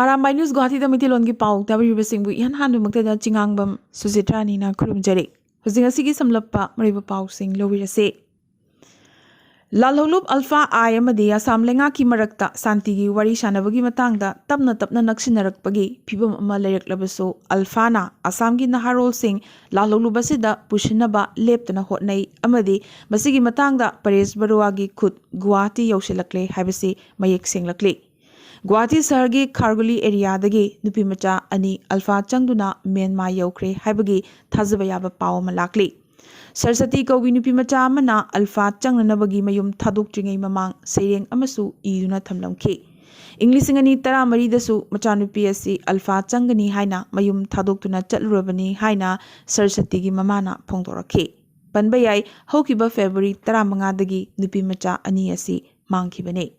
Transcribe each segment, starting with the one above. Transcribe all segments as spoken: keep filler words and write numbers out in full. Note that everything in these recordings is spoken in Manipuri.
ꯑꯔꯥꯝꯕꯥꯏ ꯅ꯭ꯌꯨꯁ ꯒꯨꯋꯥꯍꯥꯇꯤꯗ ꯃꯩꯇꯩꯂꯣꯟꯒꯤ ꯄꯥꯎ ꯇꯥꯕꯤꯔꯤꯕꯁꯤꯡꯕꯨ ꯏꯍꯥꯟ ꯍꯥꯟꯕꯃꯛꯇꯗ ꯆꯤꯉꯥꯡꯕꯝ ꯁꯨꯖꯤꯇ꯭ꯔꯥꯅꯤꯅ ꯈꯨꯔꯨꯝꯖꯔꯤ꯫ ꯍꯧꯖꯤꯛ ꯉꯁꯤꯒꯤ ꯁꯝꯂꯞꯄ ꯃꯔꯨꯑꯣꯏꯕ ꯄꯥꯎꯁꯤꯡ ꯂꯧꯕꯤꯔꯁꯤ꯫ ꯂꯥꯜꯍꯧꯂꯨꯞ ꯑꯜꯐꯥ ꯑꯥꯏ ꯑꯃꯗꯤ ꯑꯁꯥꯝ ꯂꯩꯉꯥꯛꯀꯤ ꯃꯔꯛꯇ ꯁꯥꯟꯇꯤꯒꯤ ꯋꯥꯔꯤ ꯁꯥꯟꯅꯕꯒꯤ ꯃꯇꯥꯡꯗ ꯇꯞꯅ ꯇꯞꯅ ꯅꯛꯁꯤꯟꯅꯔꯛꯄꯒꯤ ꯐꯤꯕꯝ ꯑꯃ ꯂꯩꯔꯛꯂꯕꯁꯨ, ꯑꯜꯐꯥꯅ ꯑꯁꯥꯝꯒꯤ ꯅꯍꯥꯔꯣꯜꯁꯤꯡ ꯂꯥꯜꯍꯧꯂꯨꯞ ꯑꯁꯤꯗ ꯄꯨꯁꯤꯟꯅꯕ ꯂꯦꯞꯇꯅ ꯍꯣꯠꯅꯩ ꯑꯃꯗꯤ ꯃꯁꯤꯒꯤ ꯃꯇꯥꯡꯗ ꯄꯔꯦꯁ ꯕꯔꯨꯋꯥꯒꯤ ꯈꯨꯠ ꯒꯨꯋꯥꯍꯥꯇꯤ ꯌꯧꯁꯤꯜꯂꯛꯂꯦ ꯍꯥꯏꯕꯁꯤ ꯃꯌꯦꯛ ꯁꯦꯡꯂꯛꯂꯤ꯫ ꯒꯨꯋꯥꯍꯥꯇꯤ ꯁꯍꯔꯒꯤ ꯈꯥꯔꯒꯨꯂꯤ ꯑꯦꯔꯤꯌꯥꯗꯒꯤ ꯅꯨꯄꯤꯃꯆꯥ ꯑꯅꯤ ꯑꯜꯐꯥ ꯆꯪꯗꯨꯅ ꯃ꯭ꯌꯥꯟꯃꯥꯔ ꯌꯧꯈ꯭ꯔꯦ ꯍꯥꯏꯕꯒꯤ ꯊꯥꯖꯕ ꯌꯥꯕ ꯄꯥꯎ ꯑꯃ ꯂꯥꯛꯂꯤ꯫ ꯁꯔꯁꯇꯤ ꯀꯧꯕꯤ ꯅꯨꯄꯤꯃꯆꯥ ꯑꯃꯅ ꯑꯜꯐꯥ ꯆꯪꯅꯅꯕꯒꯤ ꯃꯌꯨꯝ ꯊꯥꯗꯣꯛꯇ꯭ꯔꯤꯉꯩ ꯃꯃꯥꯡ ꯁꯩꯔꯦꯡ ꯑꯃꯁꯨ ꯏꯗꯨꯅ ꯊꯝꯂꯝꯈꯤ꯫ ꯏꯪ ꯂꯤꯁꯤꯡ ꯑꯅꯤ ꯇꯔꯥꯃꯔꯤꯗꯁꯨ ꯃꯆꯥꯅꯨꯄꯤ ꯑꯁꯤ ꯑꯜꯐꯥ ꯆꯪꯒꯅꯤ ꯍꯥꯏꯅ ꯃꯌꯨꯝ ꯊꯥꯗꯣꯛꯇꯨꯅ ꯆꯠꯂꯨꯔꯕꯅꯤ ꯍꯥꯏꯅ ꯁꯔꯁꯇꯤꯒꯤ ꯃꯃꯥꯅ ꯐꯣꯡꯗꯣꯔꯛꯈꯤ꯫ ꯄꯟꯕ ꯌꯥꯏ, ꯍꯧꯈꯤꯕ ꯐꯦꯕ꯭ꯔꯨꯋꯥꯔꯤ ꯇꯔꯥꯃꯉꯥꯗꯒꯤ ꯅꯨꯄꯤꯃꯆꯥ ꯑꯅꯤ ꯑꯁꯤ ꯃꯥꯡꯈꯤꯕꯅꯤ꯫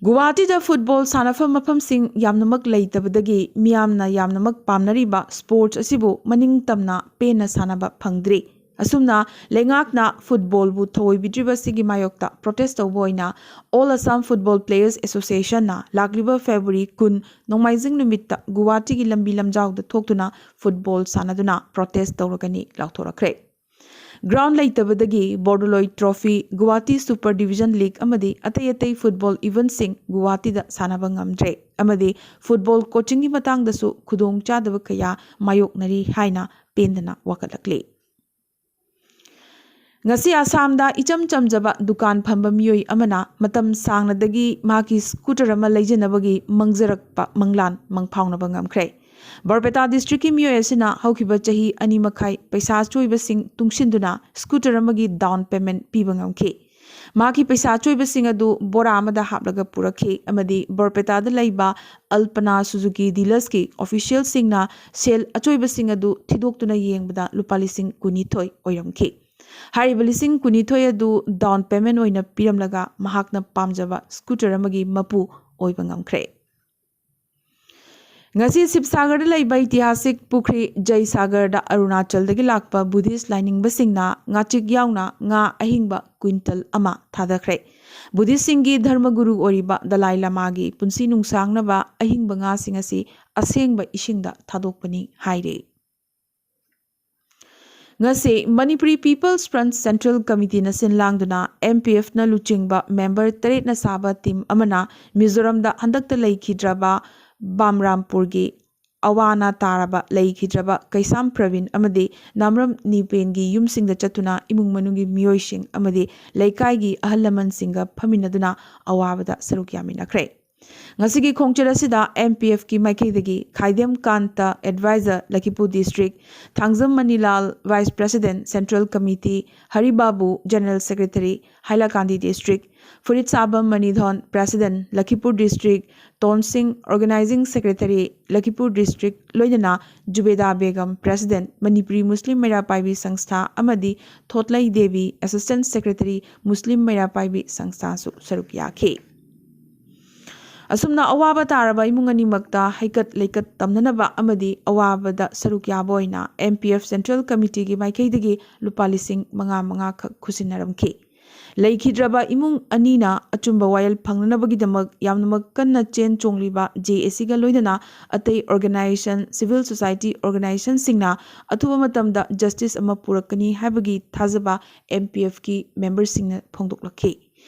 ꯒꯨꯋꯥꯍꯥꯇꯤꯗ ꯐꯨꯠꯕꯣꯜ ꯁꯥꯟꯅꯐꯝ ꯃꯐꯝꯁꯤꯡ ꯌꯥꯝꯅꯃꯛ ꯂꯩꯇꯕꯗꯒꯤ ꯃꯤꯌꯥꯝꯅ ꯌꯥꯝꯅꯃꯛ ꯄꯥꯝꯅꯔꯤꯕ ꯁ꯭ꯄꯣꯔꯠꯁ ꯑꯁꯤꯕꯨ ꯃꯅꯤꯡ ꯇꯝꯅ ꯄꯦꯟꯅ ꯁꯥꯟꯅꯕ ꯐꯪꯗ꯭ꯔꯤ꯫ ꯑꯁꯨꯝꯅ ꯂꯩꯉꯥꯛꯅ ꯐꯨꯠꯕꯣꯜꯕꯨ ꯊꯑꯣꯏꯕꯤꯗ꯭ꯔꯤꯕꯁꯤꯒꯤ ꯃꯥꯌꯣꯛꯇ ꯄ꯭ꯔꯣꯇꯦꯁ ꯇꯧꯕ ꯑꯣꯏꯅ All Assam Football Players Associationꯅ ꯂꯥꯛꯂꯤꯕ ꯐꯦꯕ꯭ꯔꯨꯋꯥꯔꯤ ꯀꯨꯟ ꯅꯣꯡꯃꯥꯏꯖꯤꯡ ꯅꯨꯃꯤꯠꯇ ꯒꯨꯋꯥꯍꯥꯇꯤꯒꯤ ꯂꯝꯕꯤ ꯂꯝꯖꯥꯎꯗ ꯊꯣꯛꯇꯨꯅ ꯐꯨꯠꯕꯣꯜ ꯁꯥꯟꯅꯗꯨꯅ ꯄ꯭ꯔꯣꯇꯦꯁ ꯇꯧꯔꯒꯅꯤ ꯂꯥꯎꯊꯣꯔꯛꯈ꯭ꯔꯦ꯫ ꯒ꯭ꯔꯥꯎꯟ ꯂꯩꯇꯕꯗꯒꯤ Bordoloi trophy, Guwahati super division league ꯑꯃꯗꯤ ꯑꯇꯩ ꯑꯇꯩ ꯐꯨꯠꯕꯣꯜ ꯏꯚꯦꯟꯠꯁꯤꯡ ꯒꯨꯋꯥꯍꯥꯇꯤꯗ ꯁꯥꯟꯅꯕ ꯉꯝꯗ꯭ꯔꯦ ꯑꯃꯗꯤ ꯐꯨꯠꯕꯣꯜ ꯀꯣꯆꯤꯡꯒꯤ ꯃꯇꯥꯡꯗꯁꯨ ꯈꯨꯗꯣꯡꯆꯥꯗꯕ ꯀꯌꯥ ꯃꯥꯌꯣꯛꯅꯔꯤ ꯍꯥꯏꯅ ꯄꯦꯟꯗꯅ ꯋꯥꯀꯠꯂꯛꯂꯤ꯫ ꯉꯁꯤ ꯑꯁꯥꯝꯗ ꯏꯆꯝ ꯆꯝꯖꯕ ꯗꯨꯀꯥꯟ ꯐꯝꯕ ꯃꯤꯑꯣꯏ ꯑꯃꯅ ꯃꯇꯝ ꯁꯥꯡꯅꯗꯒꯤ ꯃꯍꯥꯛꯀꯤ ꯁ꯭ꯀꯨꯇꯔ ꯑꯃ ꯂꯩꯖꯅꯕꯒꯤ ꯃꯪꯖꯔꯛꯄ ꯃꯪꯂꯥꯟ ꯃꯪꯐꯥꯎꯅꯕ ꯉꯝꯈ꯭ꯔꯦ꯫ ꯕꯔꯄꯦꯇꯥ ꯗꯤꯁꯇ꯭ꯔꯤꯛꯀꯤ ꯃꯤꯑꯣꯏ ꯑꯁꯤꯅ ꯍꯧꯈꯤꯕ ꯆꯍꯤ ꯑꯅꯤ ꯃꯈꯥꯏ ꯄꯩꯁꯥ ꯑꯆꯣꯏꯕꯁꯤꯡ ꯇꯨꯡꯁꯤꯟꯗꯨꯅ ꯁ꯭ꯀꯨꯇꯔ ꯑꯃꯒꯤ ꯗꯥꯎꯟ ꯄꯦꯃꯦꯟꯠ ꯄꯤꯕ ꯉꯝꯈꯤ꯫ ꯃꯍꯥꯛꯀꯤ ꯄꯩꯁꯥ ꯑꯆꯣꯏꯕꯁꯤꯡ ꯑꯗꯨ ꯕꯣꯔꯥ ꯑꯃꯗ ꯍꯥꯞꯂꯒ ꯄꯨꯔꯛꯈꯤ ꯑꯃꯗꯤ ꯕꯔꯄꯦꯇꯥꯗ ꯂꯩꯕ ꯑꯜꯄꯅꯥ ꯁꯨꯖꯨꯀꯤ ꯗꯤꯂꯔꯁꯀꯤ ꯑꯣꯐꯤꯁꯤꯌꯦꯜꯁꯤꯡꯅ ꯁꯦꯜ ꯑꯆꯣꯏꯕꯁꯤꯡ ꯑꯗꯨ ꯊꯤꯗꯣꯛꯇꯨꯅ ꯌꯦꯡꯕꯗ ꯂꯨꯄꯥ ꯂꯤꯁꯤꯡ ꯀꯨꯟꯅꯤꯊꯣꯏ ꯑꯣꯏꯔꯝꯈꯤ꯫ ꯍꯥꯏꯔꯤꯕ ꯂꯤꯁꯤꯡ ꯀꯨꯟꯅꯤꯊꯣꯏ ꯑꯗꯨ ꯗꯥꯎꯟ ꯄꯦꯃꯦꯟꯠ ꯑꯣꯏꯅ ꯄꯤꯔꯝꯂꯒ ꯃꯍꯥꯛꯅ ꯄꯥꯝꯖꯕ ꯁ꯭ꯀꯨꯇꯔ ꯑꯃꯒꯤ ꯃꯄꯨ ꯑꯣꯏꯕ ꯉꯝꯈ꯭ꯔꯦ꯫ ꯉꯁꯤ ꯁꯤꯕꯁꯥꯒꯔꯗ ꯂꯩꯕ ꯏꯇꯤꯍꯥꯁꯤꯛ ꯄꯨꯈ꯭ꯔꯤ ꯖꯩꯁꯥꯒꯔꯗ ꯑꯔꯨꯅꯥꯆꯜꯗꯒꯤ ꯂꯥꯛꯄ ꯕꯨꯙꯤꯁ ꯂꯥꯏꯅꯤꯡꯕꯁꯤꯡꯅ ꯉꯥꯆꯤꯛ ꯌꯥꯎꯅ ꯉꯥ ꯑꯍꯤꯡꯕ ꯀ꯭ꯋꯤꯟꯇꯜ ꯑꯃ ꯊꯥꯗꯈ꯭ꯔꯦ꯫ ꯕꯨꯙꯤꯁꯁꯤꯡꯒꯤ ꯙꯔꯃꯒꯨꯔꯨ ꯑꯣꯏꯔꯤꯕ ꯗꯂꯥꯏ ꯂꯃꯥꯒꯤ ꯄꯨꯟꯁꯤ ꯅꯨꯡꯁꯥꯡꯅꯕ ꯑꯍꯤꯡꯕ ꯉꯥꯁꯤꯡ ꯑꯁꯤ ꯑꯁꯦꯡꯕ ꯏꯁꯤꯡꯗ ꯊꯥꯗꯣꯛꯄꯅꯤ ꯍꯥꯏꯔꯤ꯫ ꯉꯁꯤ ꯃꯅꯤꯄꯨꯔꯤ ꯄꯤꯄꯜꯁ ꯐ꯭ꯔꯟꯠ ꯁꯦꯟꯇ꯭ꯔꯦꯜ ꯀꯃꯤꯇꯤꯅ ꯁꯤꯟ ꯂꯥꯡꯗꯨꯅ ꯑꯦꯝ ꯄꯤ ꯑꯦꯐꯅ ꯂꯨꯆꯤꯡꯕ ꯃꯦꯝꯕꯔ ꯇꯔꯦꯠꯅ ꯁꯥꯕ ꯇꯤꯝ ꯑꯃꯅ ꯃꯤꯖꯣꯔꯥꯝꯗ ꯍꯟꯗꯛꯇ ꯂꯩꯈꯤꯗ꯭ꯔꯕ ꯕꯥꯝꯔꯥꯝꯄꯨꯔꯒꯤ ꯑꯋꯥ ꯑꯅꯥ ꯇꯥꯔꯕ ꯂꯩꯈꯤꯗ꯭ꯔꯕ ꯀꯩꯁꯥꯝ ꯄ꯭ꯔꯕꯤꯟ ꯑꯃꯗꯤ ꯅꯥꯝꯔꯝ ꯅꯤꯄꯦꯟꯒꯤ ꯌꯨꯝꯁꯤꯡꯗ ꯆꯠꯇꯨꯅ ꯏꯃꯨꯡ ꯃꯅꯨꯡꯒꯤ ꯃꯤꯑꯣꯏꯁꯤꯡ ꯑꯃꯗꯤ ꯂꯩꯀꯥꯏꯒꯤ ꯑꯍꯜ ꯂꯃꯟꯁꯤꯡꯒ ꯐꯝꯃꯤꯟꯅꯗꯨꯅ ꯑꯋꯥꯕꯗ ꯁꯔꯨꯛ ꯌꯥꯃꯤꯟꯅꯈ꯭ꯔꯦ꯫ ꯉꯁꯤꯒꯤ ꯈꯣꯡꯆꯠ ꯑꯁꯤꯗ ꯑꯦꯝ ꯄꯤ ꯑꯦꯐꯀꯤ ꯃꯥꯏꯀꯩꯗꯒꯤ Khaidem Kanta, adviser, Lakhipur district, Thangjam Manilal, vice president, central committee, Haribabu, general secretary, Hailakandi district, Phuritsabam Manithon, president, Lakhipur district, Tonsing, organizing secretary, Lakhipur district, ꯂꯣꯏꯅꯅ ꯖꯨꯕꯦꯗꯥ ꯕꯦꯒꯝ, ꯄ꯭ꯔꯦꯁꯤꯗꯦꯟꯠ, ꯃꯅꯤꯄꯨꯔꯤ ꯃꯨꯁꯂꯤꯝ ꯃꯩꯔꯥ ꯄꯥꯏꯕꯤ ꯁꯪꯁꯊꯥ, ꯑꯃꯗꯤ Thotlei Devi, assistant secretary, Muslim Meira Paibi ꯁꯪꯁꯊꯥꯁꯨ ꯁꯔꯨꯛ ꯌꯥꯈꯤ꯫ ꯑꯁꯨꯝꯅ ꯑꯋꯥꯕ ꯇꯥꯔꯕ ꯏꯃꯨꯡ ꯑꯅꯤꯃꯛꯇ ꯍꯩꯀꯠ ꯂꯩꯀꯠ ꯇꯝꯅꯅꯕ ꯑꯃꯗꯤ ꯑꯋꯥꯕꯗ ꯁꯔꯨꯛ ꯌꯥꯕ ꯑꯣꯏꯅ ꯑꯦꯝ ꯄꯤ ꯑꯦꯐ ꯁꯦꯟꯇ꯭ꯔꯦꯜ ꯀꯃꯤꯇꯤꯒꯤ ꯃꯥꯏꯀꯩꯗꯒꯤ ꯂꯨꯄꯥ ꯂꯤꯁꯤꯡ ꯃꯉꯥ ꯃꯉꯥ ꯈꯛ ꯈꯨꯠꯁꯤꯟꯅꯔꯝꯈꯤ꯫ ꯂꯩꯈꯤꯗ꯭ꯔꯕ ꯏꯃꯨꯡ ꯑꯅꯤꯅ ꯑꯆꯨꯝꯕ ꯋꯥꯌꯦꯜ ꯐꯪꯅꯅꯕꯒꯤꯗꯃꯛ ꯌꯥꯝꯅꯃꯛ ꯀꯟꯅ ꯆꯦꯟ ꯆꯣꯡꯂꯤꯕ ꯖꯦ ꯑꯦ ꯁꯤꯒ ꯂꯣꯏꯅꯅ ꯑꯇꯩ ꯑꯣꯔꯒꯅꯥꯏꯖꯦꯁꯟ, ꯁꯤꯚꯤꯜ ꯁꯣꯁꯥꯏꯇꯤ ꯑꯣꯔꯒꯅꯥꯏꯖꯦꯁꯟꯁꯤꯡꯅ ꯑꯊꯨꯕ ꯃꯇꯝꯗ ꯖꯁꯇꯤꯁ ꯑꯃ ꯄꯨꯔꯛꯀꯅꯤ ꯍꯥꯏꯕꯒꯤ ꯊꯥꯖꯕ ꯑꯦꯝ ꯄꯤ ꯑꯦꯐꯀꯤ ꯃꯦꯝꯕꯔꯁꯤꯡꯅ ꯐꯣꯡꯗꯣꯛꯂꯛꯈꯤ꯫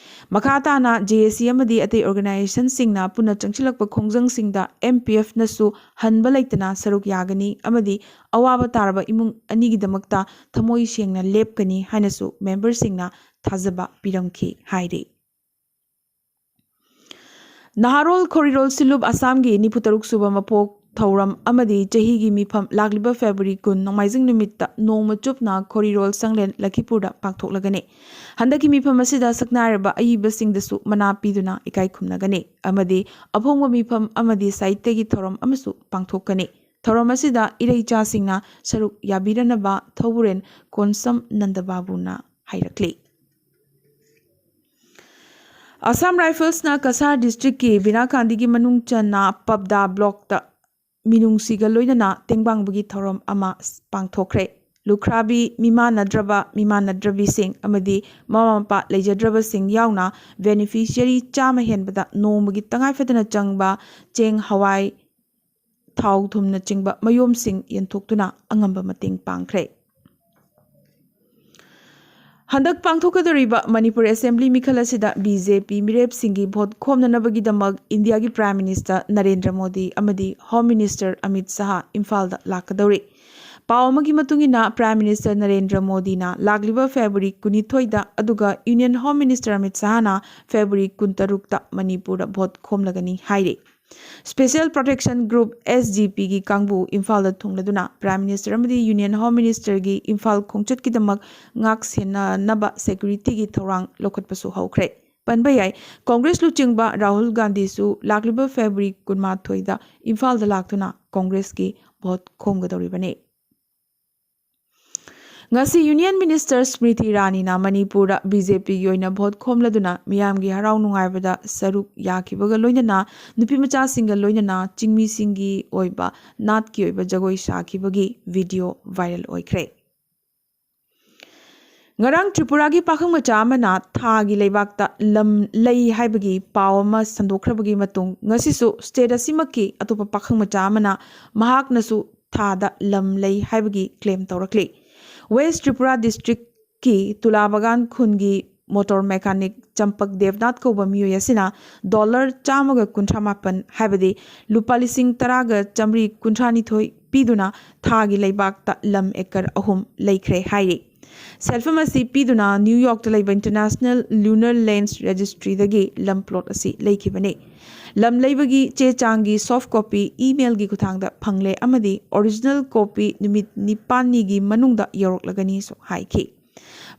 ꯃꯈꯥ ꯇꯥꯅ ꯖꯦ ꯑꯦ ꯁꯤ ꯑꯃꯗꯤ ꯑꯇꯩ ꯑꯣꯔꯒꯅꯥꯏꯖꯦꯁꯟꯁꯤꯡꯅ ꯄꯨꯟꯅ ꯆꯪꯁꯤꯜꯂꯛꯄ ꯈꯣꯡꯖꯪꯁꯤꯡꯗ ꯑꯦꯝ ꯄꯤ ꯑꯦꯐꯅꯁꯨ ꯍꯟꯕ ꯂꯩꯇꯅ ꯁꯔꯨꯛ ꯌꯥꯒꯅꯤ ꯑꯃꯗꯤ ꯑꯋꯥꯕ ꯇꯥꯔꯕ ꯏꯃꯨꯡ ꯑꯅꯤꯒꯤꯗꯃꯛꯇ ꯊꯃꯣꯏ ꯁꯦꯡꯅ ꯂꯦꯞꯀꯅꯤ ꯍꯥꯏꯅꯁꯨ ꯃꯦꯝꯕꯔꯁꯤꯡꯅ ꯊꯥꯖꯕ ꯄꯤꯔꯝꯈꯤ ꯍꯥꯏꯔꯤ꯫ ꯅꯍꯥꯔꯣꯜ ꯈꯣꯔꯤꯔꯣꯜ ꯁꯤꯂꯨꯞ ꯑꯁꯥꯝꯒꯤ ꯅꯤꯐꯨ ꯇꯔꯨꯛ ꯁꯨꯕ ꯃꯄꯣꯛ ꯊꯧꯔꯝ ꯑꯃꯗꯤ ꯆꯍꯤꯒꯤ ꯃꯤꯐꯝ ꯂꯥꯛꯂꯤꯕ ꯐꯦꯕ꯭ꯔꯨꯋꯥꯔꯤ ꯀꯨꯟ, ꯅꯣꯡꯃꯥꯏꯖꯤꯡ ꯅꯨꯃꯤꯠꯇ ꯅꯣꯡꯃ ꯆꯨꯞꯅ ꯈꯣꯔꯤꯔꯣꯜ ꯁꯪꯂꯦꯟ ꯂꯈꯤꯄꯨꯔꯗ ꯄꯥꯡꯊꯣꯛꯂꯒꯅꯤ꯫ ꯍꯟꯗꯛꯀꯤ ꯃꯤꯐꯝ ꯑꯁꯤꯗ ꯁꯛꯅꯥꯏꯔꯕ ꯑꯏꯕꯁꯤꯡꯗꯁꯨ ꯃꯅꯥ ꯄꯤꯗꯨꯅ ꯏꯀꯥꯏ ꯈꯨꯝꯅꯒꯅꯤ ꯑꯃꯗꯤ ꯑꯐꯣꯡꯕ ꯃꯤꯐꯝ ꯑꯃꯗꯤ ꯁꯥꯍꯤꯇ꯭ꯌꯒꯤ ꯊꯧꯔꯝ ꯑꯃꯁꯨ ꯄꯥꯡꯊꯣꯛꯀꯅꯤ꯫ ꯊꯧꯔꯝ ꯑꯁꯤꯗ ꯏꯔꯩꯆꯥꯁꯤꯡꯅ ꯁꯔꯨꯛ ꯌꯥꯕꯤꯔꯅꯕ ꯊꯧꯕꯨꯔꯦꯟ ꯀꯣꯟꯁꯝ ꯅꯟꯗꯕꯥꯕꯨꯅ ꯍꯥꯏꯔꯛꯂꯤ꯫ ꯑꯁꯥꯝ ꯔꯥꯏꯐꯜꯁꯅ ꯀꯁꯥꯔ ꯗꯤꯁꯇ꯭ꯔꯤꯛꯀꯤ ꯕꯤꯅꯥꯀꯥꯟꯗꯤꯒꯤ ꯃꯅꯨꯡ ꯆꯟꯅ ꯄꯕꯗꯥ ꯕ꯭ꯂꯣꯛꯇ ꯃꯤꯅꯨꯡꯁꯤꯒ ꯂꯣꯏꯅꯅ ꯇꯦꯡꯕꯥꯡꯕꯒꯤ ꯊꯧꯔꯝ ꯑꯃ ꯄꯥꯡꯊꯣꯛꯈ꯭ꯔꯦ꯫ ꯂꯨꯈ꯭ꯔꯥꯕꯤ, ꯃꯤꯃꯥꯟꯅꯗ꯭ꯔꯕ, ꯃꯤꯃꯥꯟꯅꯗ꯭ꯔꯕꯤꯁꯤꯡ ꯑꯃꯗꯤ ꯃꯃꯥ ꯃꯄꯥ ꯂꯩꯖꯗ꯭ꯔꯕꯁꯤꯡ ꯌꯥꯎꯅ ꯕꯦꯅꯤꯐꯤꯁꯤꯌꯔꯤ ꯆꯥꯝꯃ ꯍꯦꯟꯕꯗ ꯅꯣꯡꯃꯒꯤ ꯇꯉꯥꯏ ꯐꯗꯅ ꯆꯪꯕ ꯆꯦꯡ, ꯍꯋꯥꯏ, ꯊꯥꯎ ꯊꯨꯝꯅꯆꯤꯡꯕ ꯃꯌꯣꯝꯁꯤꯡ ꯌꯦꯟꯊꯣꯛꯇꯨꯅ ꯑꯉꯝꯕ ꯃꯇꯦꯡ ꯄꯥꯡꯈ꯭ꯔꯦ꯫ ꯍꯟꯗꯛ ꯄꯥꯡꯊꯣꯛꯀꯗꯧꯔꯤꯕ ꯃꯅꯤꯄꯨꯔ ꯑꯦꯁꯦꯝꯕ꯭ꯂꯤ ꯃꯤꯈꯜ ꯑꯁꯤꯗ ꯕꯤ ꯖꯦ ꯄꯤ ꯃꯤꯔꯦꯞꯁꯤꯡꯒꯤ ꯚꯣꯠ ꯈꯣꯝꯅꯅꯕꯒꯤꯗꯃꯛ ꯏꯟꯗꯤꯌꯥꯒꯤ ꯄ꯭ꯔꯥꯏꯝ ꯃꯤꯅꯤꯁꯇꯔ ꯅꯔꯦꯟꯗ꯭ꯔ ꯃꯣꯗꯤ ꯑꯃꯗꯤ ꯍꯣꯝ ꯃꯤꯅꯤꯁꯇꯔ ꯑꯃꯤꯠ ꯁꯍꯥ ꯏꯝꯐꯥꯜꯗ ꯂꯥꯛꯀꯗꯧꯔꯤ꯫ ꯄꯥꯎ ꯑꯃꯒꯤ ꯃꯇꯨꯡ ꯏꯟꯅ, ꯄ꯭ꯔꯥꯏꯝ ꯃꯤꯅꯤꯁꯇꯔ ꯅꯔꯦꯟꯗ꯭ꯔ ꯃꯣꯗꯤꯅ ꯂꯥꯛꯂꯤꯕ ꯐꯦꯕ꯭ꯔꯨꯋꯥꯔꯤ ꯀꯨꯟꯅꯤꯊꯣꯏꯗ, ꯑꯗꯨꯒ ꯌꯨꯅꯤꯌꯟ ꯍꯣꯝ ꯃꯤꯅꯤꯁꯇꯔ ꯑꯃꯤꯠ ꯁꯍꯥꯅ ꯐꯦꯕ꯭ꯔꯨꯋꯥꯔꯤ ꯀꯨꯟꯇꯔꯨꯛꯇ ꯃꯅꯤꯄꯨꯔꯗ ꯚꯣꯠ ꯈꯣꯝꯂꯒꯅꯤ ꯍꯥꯏꯔꯤ꯫ Special protection group, S G ꯄꯤꯒꯤ ꯀꯥꯡꯕꯨ ꯏꯝꯐꯥꯜꯗ ꯊꯨꯡꯂꯗꯨꯅ ꯄ꯭ꯔꯥꯏꯝ ꯃꯤꯅꯤꯁꯇꯔ ꯑꯃꯗꯤ ꯌꯨꯅꯤꯌꯟ ꯍꯣꯝ ꯃꯤꯅꯤꯁꯇꯔꯒꯤ ꯏꯝꯐꯥꯜ ꯈꯣꯡꯆꯠꯀꯤꯗꯃꯛ ꯉꯥꯛ ꯁꯦꯟꯅꯅꯕ ꯁꯦꯀ꯭ꯌꯨꯔꯤꯇꯤꯒꯤ ꯊꯧꯔꯥꯡ ꯂꯧꯈꯠꯄꯁꯨ ꯍꯧꯈ꯭ꯔꯦ꯫ ꯄꯟꯕ ꯌꯥꯏ, ꯀꯣꯡꯒ꯭ꯔꯦꯁ ꯂꯨꯆꯤꯡꯕ ꯔꯥꯍꯨꯜ ꯒꯥꯟꯙꯤꯁꯨ ꯂꯥꯛꯂꯤꯕ ꯐꯦꯕ꯭ꯔꯨꯋꯥꯔꯤ ꯀꯨꯟꯃꯥꯊꯣꯏꯗ ꯏꯝꯐꯥꯜꯗ ꯂꯥꯛꯇꯨꯅ ꯀꯣꯡꯒ꯭ꯔꯦꯁꯀꯤ ꯚꯣꯠ ꯈꯣꯝꯒꯗꯧꯔꯤꯕꯅꯤ꯫ ꯉꯁꯤ ꯌꯨꯅꯤꯌꯟ ꯃꯤꯅꯤꯁꯇꯔ ꯁ꯭ꯃ꯭ꯔꯤꯇꯤ ꯏꯔꯥꯅꯤꯅ ꯃꯅꯤꯄꯨꯔꯗ ꯕꯤ ꯖꯦ ꯄꯤꯒꯤ ꯑꯣꯏꯅ ꯚꯣꯠ ꯈꯣꯝꯂꯗꯨꯅ ꯃꯤꯌꯥꯝꯒꯤ ꯍꯔꯥꯎ ꯅꯨꯡꯉꯥꯏꯕꯗ ꯁꯔꯨꯛ ꯌꯥꯈꯤꯕꯒ ꯂꯣꯏꯅꯅ ꯅꯨꯄꯤꯃꯆꯥꯁꯤꯡꯒ ꯂꯣꯏꯅꯅ ꯆꯤꯡꯃꯤꯁꯤꯡꯒꯤ ꯑꯣꯏꯕ ꯅꯥꯠꯀꯤ ꯑꯣꯏꯕ ꯖꯒꯣꯏ ꯁꯥꯈꯤꯕꯒꯤ ꯚꯤꯗꯤꯑꯣ ꯚꯥꯏꯔꯦꯜ ꯑꯣꯏꯈ꯭ꯔꯦ꯫ ꯉꯔꯥꯡ ꯇ꯭ꯔꯤꯄꯨꯔꯥꯒꯤ ꯄꯥꯈꯪ ꯃꯆꯥ ꯑꯃꯅ ꯊꯥꯒꯤ ꯂꯩꯕꯥꯛꯇ ꯂꯝ ꯂꯩ ꯍꯥꯏꯕꯒꯤ ꯄꯥꯎ ꯑꯃ ꯁꯟꯗꯣꯛꯈ꯭ꯔꯕꯒꯤ ꯃꯇꯨꯡ, ꯉꯁꯤꯁꯨ ꯁ꯭ꯇꯦꯠ ꯑꯁꯤꯃꯛꯀꯤ ꯑꯇꯣꯞꯄ ꯄꯥꯈꯪ ꯃꯆꯥ ꯑꯃꯅ ꯃꯍꯥꯛꯅꯁꯨ ꯊꯥꯗ ꯂꯝ ꯂꯩ ꯍꯥꯏꯕꯒꯤ ꯀ꯭ꯂꯦꯝ ꯇꯧꯔꯛꯂꯤ꯫ ꯋꯦꯁ ꯇ꯭ꯔꯤꯄꯨꯔꯥ ꯗꯤꯁꯇ꯭ꯔꯤꯛꯀꯤ ꯇꯨꯂꯥꯕꯥꯒꯥꯟ ꯈꯨꯟꯒꯤ ꯃꯣꯇꯣꯔ ꯃꯦꯀꯥꯅꯤꯛ ꯆꯝꯄꯛ ꯗꯦꯕꯅꯥꯊ ꯀꯧꯕ ꯃꯤꯑꯣꯏ ꯑꯁꯤꯅ ꯗꯣꯂꯔ ꯆꯥꯝꯃꯒ ꯀꯨꯟꯊ꯭ꯔꯥ ꯃꯥꯄꯟ, ꯍꯥꯏꯕꯗꯤ ꯂꯨꯄꯥ ꯂꯤꯁꯤꯡ ꯇꯔꯥꯒ ꯆꯥꯝꯃꯔꯤ ꯀꯨꯟꯊ꯭ꯔꯥꯅꯤꯊꯣꯏ ꯄꯤꯗꯨꯅ ꯊꯥꯒꯤ ꯂꯩꯕꯥꯛꯇ ꯂꯝ ꯑꯦꯀꯔ ꯑꯍꯨꯝ ꯂꯩꯈ꯭ꯔꯦ ꯍꯥꯏꯔꯤ꯫ ꯁꯦꯜꯐꯝ ꯑꯁꯤ ꯄꯤꯗꯨꯅ ꯅ꯭ꯌꯨ ꯌꯣꯔꯛꯇ ꯂꯩꯕ ꯏꯟꯇꯔꯅꯦꯁꯅꯦꯜ ꯂꯨꯅꯔ ꯂꯦꯟꯁ ꯔꯦꯖꯤꯁꯇ꯭ꯔꯤꯗꯒꯤ ꯂꯝ ꯄ꯭ꯂꯣꯠ ꯑꯁꯤ ꯂꯩꯈꯤꯕꯅꯤ꯫ ꯂꯝ ꯂꯩꯕꯒꯤ ꯆꯦ ꯆꯥꯡꯒꯤ ꯁꯣꯐ ꯀꯣꯄꯤ ꯏꯃꯦꯜꯒꯤ ꯈꯨꯠꯊꯥꯡꯗ ꯐꯪꯂꯦ ꯑꯃꯗꯤ ꯑꯣꯔꯤꯖꯤꯅꯦꯜ ꯀꯣꯄꯤ ꯅꯨꯃꯤꯠ ꯅꯤꯄꯥꯜꯅꯤꯒꯤ ꯃꯅꯨꯡꯗ ꯌꯧꯔꯛꯂꯒꯅꯤꯁꯨ ꯍꯥꯏꯈꯤ꯫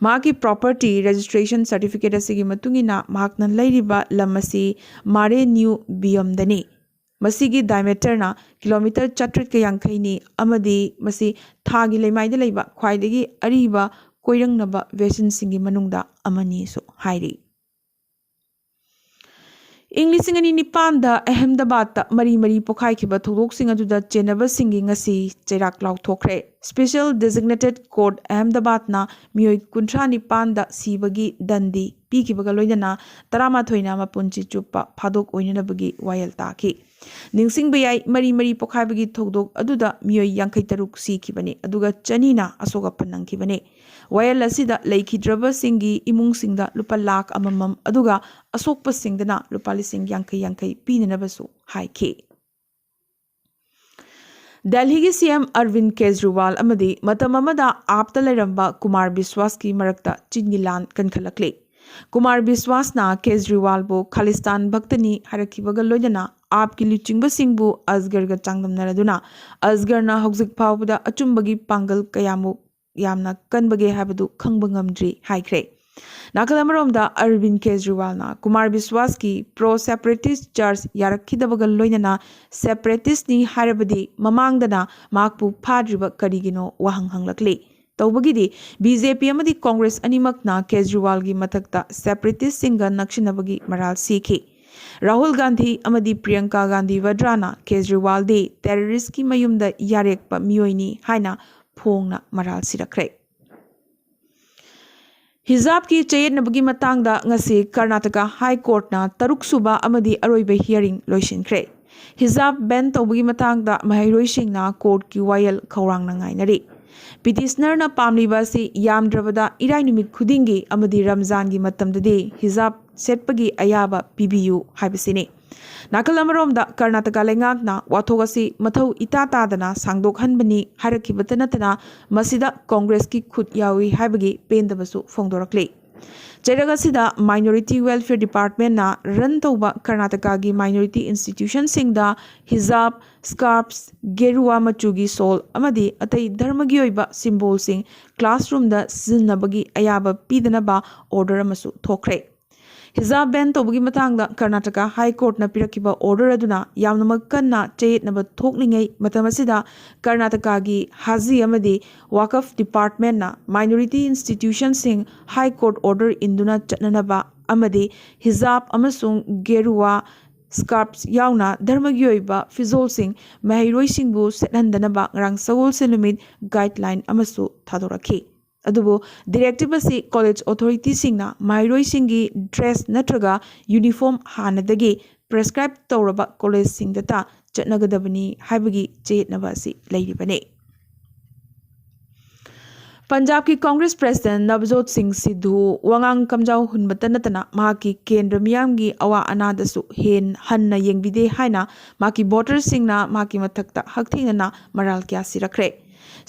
ꯃꯍꯥꯛꯀꯤ ꯄ꯭ꯔꯣꯄꯔꯇꯤ ꯔꯦꯖꯤꯁꯇ꯭ꯔꯦꯁꯟ ꯁꯥꯔꯇꯤꯐꯤꯀꯦꯠ ꯑꯁꯤꯒꯤ ꯃꯇꯨꯡ ꯏꯟꯅ ꯃꯍꯥꯛꯅ ꯂꯩꯔꯤꯕ ꯂꯝ ꯑꯁꯤ ꯃꯥꯔꯦ ꯅ꯭ꯌꯨ ꯕꯤꯌꯝꯗꯅꯤ꯫ ꯃꯁꯤꯒꯤ ꯗꯥꯏꯃꯦꯇꯔꯅ ꯀꯤꯂꯣꯃꯤꯇꯔ ꯆꯥꯇ꯭ꯔꯦꯠꯀ ꯌꯥꯡꯈꯩꯅꯤ ꯑꯃꯗꯤ ꯃꯁꯤ ꯊꯥꯒꯤ ꯂꯩꯃꯥꯏꯗ ꯂꯩꯕ ꯈ꯭ꯋꯥꯏꯗꯒꯤ ꯑꯔꯤꯕ ꯀꯣꯏꯔꯪꯅꯕ ꯕꯦꯁꯤꯟꯁꯤꯡꯒꯤ ꯃꯅꯨꯡꯗ ꯑꯃꯅꯤꯁꯨ ꯍꯥꯏꯔꯤ꯫ ꯏꯪ ꯂꯤꯁꯤꯡ ꯑꯅꯤ ꯅꯤꯄꯥꯟꯗ ꯑꯍꯃꯦꯗꯕꯥꯗꯇ ꯃꯔꯤ ꯃꯔꯤ ꯄꯣꯛꯈꯥꯏꯈꯤꯕ ꯊꯧꯗꯣꯛꯁꯤꯡ ꯑꯗꯨꯗ ꯆꯦꯟꯅꯕꯁꯤꯡꯒꯤ ꯉꯁꯤ ꯆꯩꯔꯥꯛ ꯂꯥꯎꯊꯣꯛꯈ꯭ꯔꯦ꯫ Special Designated Court ꯑꯍꯃꯦꯗꯕꯥꯗꯅ ꯃꯤꯑꯣꯏ ꯀꯨꯟꯊ꯭ꯔꯥ ꯅꯤꯄꯥꯟꯗ ꯁꯤꯕꯒꯤ ꯗꯟꯗꯤ ꯄꯤꯈꯤꯕꯒ ꯂꯣꯏꯅꯅ ꯇꯔꯥꯃꯥꯊꯣꯏꯅ ꯃꯄꯨꯟꯁꯤ ꯆꯨꯞꯄ ꯐꯥꯗꯣꯛ ꯑꯣꯏꯅꯅꯕꯒꯤ ꯋꯥꯌꯦꯜ ꯇꯥꯈꯤ꯫ ꯅꯤꯡꯁꯤꯡꯕ ꯌꯥꯏ, ꯃꯔꯤ ꯃꯔꯤ ꯄꯣꯛꯈꯥꯏꯕꯒꯤ ꯊꯧꯗꯣꯛ ꯑꯗꯨꯗ ꯃꯤꯑꯣꯏ ꯌꯥꯡꯈꯩ ꯇꯔꯨꯛ ꯁꯤꯈꯤꯕꯅꯤ, ꯑꯗꯨꯒ ꯆꯅꯤꯅ ꯑꯁꯣꯛ ꯑꯄꯟ ꯅꯪꯈꯤꯕꯅꯤ꯫ ꯋꯥꯌꯦꯜ ꯑꯁꯤꯗ ꯂꯩꯈꯤꯗ꯭ꯔꯕꯁꯤꯡꯒꯤ ꯏꯃꯨꯡꯁꯤꯡꯗ ꯂꯨꯄꯥ ꯂꯥꯈ ꯑꯃꯃꯝ, ꯑꯗꯨꯒ ꯑꯁꯣꯛꯄꯁꯤꯡꯗꯅ ꯂꯨꯄꯥ ꯂꯤꯁꯤꯡ ꯌꯥꯡꯈꯩ ꯌꯥꯡꯈꯩ ꯄꯤꯅꯅꯕꯁꯨ ꯍꯥꯏꯈꯤ꯫ ꯗꯦꯜꯍꯤꯒꯤ ꯁꯤ ꯑꯦꯝ ꯑꯔꯕꯤꯟ ꯀꯦꯖꯔꯤꯋꯥꯜ ꯑꯃꯗꯤ ꯃꯇꯝ ꯑꯃꯗ ꯑꯥꯞꯇ ꯂꯩꯔꯝꯕ ꯀꯨꯃꯥꯔ ꯕꯤꯁ꯭ꯋꯥꯁꯀꯤ ꯃꯔꯛꯇ ꯆꯤꯟꯒꯤ ꯂꯥꯟ ꯀꯟꯈꯠꯂꯛꯂꯤ꯫ ꯀꯨꯃꯥꯔ ꯕꯤꯁ꯭ꯋꯥꯁꯅ ꯀꯦꯖꯔꯤꯋꯥꯜꯕꯨ ꯈꯥꯂꯤꯁꯇꯥꯟ ꯚꯛꯇꯅꯤ ꯍꯥꯏꯔꯛꯈꯤꯕꯒ ꯂꯣꯏꯅꯅ ꯑꯥꯞꯀꯤ ꯂꯨꯆꯤꯡꯕꯁꯤꯡꯕꯨ ꯑꯖꯒꯔꯒ ꯆꯥꯡꯗꯝꯅꯔꯗꯨꯅ ꯑꯖꯒꯔꯅ ꯍꯧꯖꯤꯛ ꯐꯥꯎꯕꯗ ꯑꯆꯨꯝꯕꯒꯤ ꯄꯥꯡꯒꯜ ꯀꯌꯥꯃꯨꯛ ꯌꯥꯝꯅ ꯀꯟꯕꯒꯦ ꯍꯥꯏꯕꯗꯨ ꯈꯪꯕ ꯉꯝꯗ꯭ꯔꯤ ꯍꯥꯏꯈ꯭ꯔꯦ꯫ ꯅꯥꯀꯜ ꯑꯃꯔꯣꯝꯗ ꯑꯔꯕꯤꯟ ꯀꯦꯖꯔꯤꯋꯥꯜꯅ ꯀꯨꯃꯥꯔ ꯕꯤꯁ꯭ꯋꯥꯁꯀꯤ pro separatist charge ꯌꯥꯔꯛꯈꯤꯗꯕꯒ ꯂꯣꯏꯅꯅ separatistꯅꯤ ꯍꯥꯏꯔꯕꯗꯤ ꯃꯃꯥꯡꯗꯅ ꯃꯍꯥꯛꯄꯨ ꯐꯥꯗ꯭ꯔꯤꯕ ꯀꯔꯤꯒꯤꯅꯣ ꯋꯥꯍꯪ ꯍꯪꯂꯛꯂꯤ꯫ ꯇꯧꯕꯒꯤꯗꯤ ꯕꯤ ꯖꯦ ꯄꯤ ꯑꯃꯗꯤ ꯀꯣꯡꯒ꯭ꯔꯦꯁ ꯑꯅꯤꯃꯛꯅ ꯀꯦꯖꯔꯤꯋꯥꯜꯒꯤ ꯃꯊꯛꯇ separatistꯁꯤꯡꯒ ꯅꯛꯁꯤꯟꯅꯕꯒꯤ ꯃꯔꯥꯜ ꯁꯤꯈꯤ꯫ ꯔꯥꯍꯨꯜ ꯒꯥꯟꯙꯤ ꯑꯃꯗꯤ ꯄ꯭ꯔꯤꯌꯪꯀꯥ ꯒꯥꯟꯙꯤ ꯋꯥꯗ꯭ꯔꯥꯅ ꯀꯦꯖꯔꯤꯋꯥꯜꯗꯤ terroristꯀꯤ ꯃꯌꯨꯝꯗ ꯌꯥꯔꯦꯛꯄ ꯃꯤꯑꯣꯏꯅꯤ ꯍꯥꯏꯅ ꯐꯣꯡꯅ ꯃꯔꯥꯜ ꯁꯤꯔꯛꯈ꯭ꯔꯦ꯫ ꯍꯤꯖꯥꯕꯀꯤ ꯆꯌꯦꯠꯅꯕꯒꯤ ꯃꯇꯥꯡꯗ ꯉꯁꯤ ꯀꯔꯅꯥꯇꯀꯥ ꯍꯥꯏ ꯀꯣꯔꯠꯅ ꯇꯔꯨꯛꯁꯨꯕ ꯑꯃꯗꯤ ꯑꯔꯣꯏꯕ hearing ꯂꯣꯏꯁꯤꯟꯈ꯭ꯔꯦ꯫ ꯍꯤꯖꯥꯕ ban ꯇꯧꯕꯒꯤ ꯃꯇꯥꯡꯗ ꯃꯍꯩꯔꯣꯏꯁꯤꯡꯅ ꯀꯣꯔꯠꯀꯤ ꯋꯥꯌꯦꯜ ꯈꯧꯔꯥꯡꯅ ꯉꯥꯏꯅꯔꯤ꯫ Petitionerꯅ ꯄꯥꯝꯂꯤꯕ ꯑꯁꯤ ꯌꯥꯝꯗ꯭ꯔꯕꯗ ꯏꯔꯥꯏ ꯅꯨꯃꯤꯠ ꯈꯨꯗꯤꯡꯒꯤ ꯑꯃꯗꯤ ꯔꯝꯖꯥꯟꯒꯤ ꯃꯇꯝꯗꯗꯤ ꯍꯤꯖꯥꯕ ꯁꯦꯠꯄꯒꯤ ꯑꯌꯥꯕ ꯄꯤꯕꯤꯌꯨ ꯍꯥꯏꯕꯁꯤꯅꯤ꯫ ꯅꯥꯀꯜ ꯑꯃꯔꯣꯝꯗ ꯀꯔꯅꯥꯇꯀꯥ ꯂꯩꯉꯥꯛꯅ ꯋꯥꯊꯣꯛ ꯑꯁꯤ ꯃꯊꯧ ꯏꯇꯥ ꯇꯥꯗꯅ ꯁꯥꯡꯗꯣꯛꯍꯟꯕꯅꯤ ꯍꯥꯏꯔꯛꯈꯤꯕꯇ ꯅꯠꯇꯅ ꯃꯁꯤꯗ ꯀꯣꯡꯒ꯭ꯔꯦꯁꯀꯤ ꯈꯨꯠ ꯌꯥꯎꯏ ꯍꯥꯏꯕꯒꯤ ꯄꯦꯟꯗꯕꯁꯨ ꯐꯣꯡꯗꯣꯔꯛꯂꯤ꯫ ꯆꯩꯔꯛ ꯑꯁꯤꯗ Minority Welfare Departmentꯅ run ꯇꯧꯕ ꯀꯔꯅꯥꯇꯀꯥꯒꯤ minority institutionꯁꯤꯡꯗ ꯍꯤꯖꯥꯕ, scarves, ꯒꯦꯔꯨꯋꯥ ꯃꯆꯨꯒꯤ shawl ꯑꯃꯗꯤ ꯑꯇꯩ ꯙꯔꯃꯒꯤ ꯑꯣꯏꯕ symbolꯁꯤꯡ classroomꯗ ꯁꯤꯖꯤꯟꯅꯕꯒꯤ ꯑꯌꯥꯕ ꯄꯤꯗꯅꯕ order ꯑꯃꯁꯨ ꯊꯣꯛꯈ꯭ꯔꯦ꯫ ꯍꯤꯖꯥꯕ ban ꯇꯧꯕꯒꯤ ꯃꯇꯥꯡꯗ ꯀꯔꯅꯥꯇꯀꯥ ꯍꯥꯏ ꯀꯣꯔꯠꯅ ꯄꯤꯔꯛꯈꯤꯕ order ꯑꯗꯨꯅ ꯌꯥꯝꯅꯃꯛ ꯀꯟꯅ ꯆꯌꯦꯠꯅꯕ ꯊꯣꯛꯂꯤꯉꯩ ꯃꯇꯝ ꯑꯁꯤꯗ ꯀꯔꯅꯥꯇꯀꯥꯒꯤ ꯍꯥꯖꯤ ꯑꯃꯗꯤ ꯋꯥꯀꯐ departmentꯅ minority institutionꯁꯤꯡ high court order ꯏꯟꯗꯨꯅ ꯆꯠꯅꯅꯕ ꯑꯃꯗꯤ ꯍꯤꯖꯥꯕ ꯑꯃꯁꯨꯡ ꯒꯦꯔꯨꯋꯥ ꯁ꯭ꯀꯥꯔꯞꯁ ꯌꯥꯎꯅ ꯙꯔꯃꯒꯤ ꯑꯣꯏꯕ ꯐꯤꯖꯣꯜꯁꯤꯡ ꯃꯍꯩꯔꯣꯏꯁꯤꯡꯕꯨ ꯁꯦꯠꯍꯟꯗꯅꯕ ꯉꯔꯥꯡ ꯁꯒꯣꯜꯁꯦꯟ ꯅꯨꯃꯤꯠ ꯒꯥꯏꯗꯂꯥꯏꯟ ꯑꯃꯁꯨ ꯊꯥꯗꯣꯔꯛꯈꯤ꯫ ꯑꯗꯨꯕꯨ ꯗꯤꯔꯦꯛꯇꯤꯚ ꯑꯁꯤ ꯀꯣꯂꯦꯖ ꯑꯣꯊꯣꯔꯤꯇꯤꯁꯤꯡꯅ ꯃꯍꯩꯔꯣꯏꯁꯤꯡꯒꯤ ꯗ꯭ꯔꯦꯁ ꯅꯠꯇ꯭ꯔꯒ ꯌꯨꯅꯤꯐꯣꯔꯝ ꯍꯥꯟꯅꯗꯒꯤ ꯄ꯭ꯔꯦꯁꯀ꯭ꯔꯥꯏꯕ ꯇꯧꯔꯕ ꯀꯣꯂꯦꯖꯁꯤꯡꯗꯇ ꯆꯠꯅꯒꯗꯕꯅꯤ ꯍꯥꯏꯕꯒꯤ ꯆꯌꯦꯠꯅꯕ ꯑꯁꯤ ꯂꯩꯔꯤꯕꯅꯤ꯫ ꯄꯟꯖꯥꯕꯀꯤ ꯀꯣꯡꯒ꯭ꯔꯦꯁ ꯄ꯭ꯔꯦꯁꯤꯗꯦꯟ ꯅꯕꯖꯣꯠ ꯁꯤꯡ ꯁꯤꯙꯨ ꯋꯥꯉꯥꯡ ꯀꯝꯖꯥꯎ ꯍꯨꯟꯕꯇ ꯅꯠꯇꯅ ꯃꯍꯥꯛꯀꯤ ꯀꯦꯟꯗ꯭ꯔ ꯃꯤꯌꯥꯝꯒꯤ ꯑꯋꯥ ꯑꯅꯥꯗꯁꯨ ꯍꯦꯟ ꯍꯟꯅ ꯌꯦꯡꯕꯤꯗꯦ ꯍꯥꯏꯅ ꯃꯍꯥꯛꯀꯤ ꯚꯣꯇꯔꯁꯤꯡꯅ ꯃꯍꯥꯛꯀꯤ ꯃꯊꯛꯇ ꯍꯛꯊꯦꯡꯅꯅ ꯃꯔꯥꯜ ꯀꯌꯥ ꯁꯤꯔꯛꯈ꯭ꯔꯦ꯫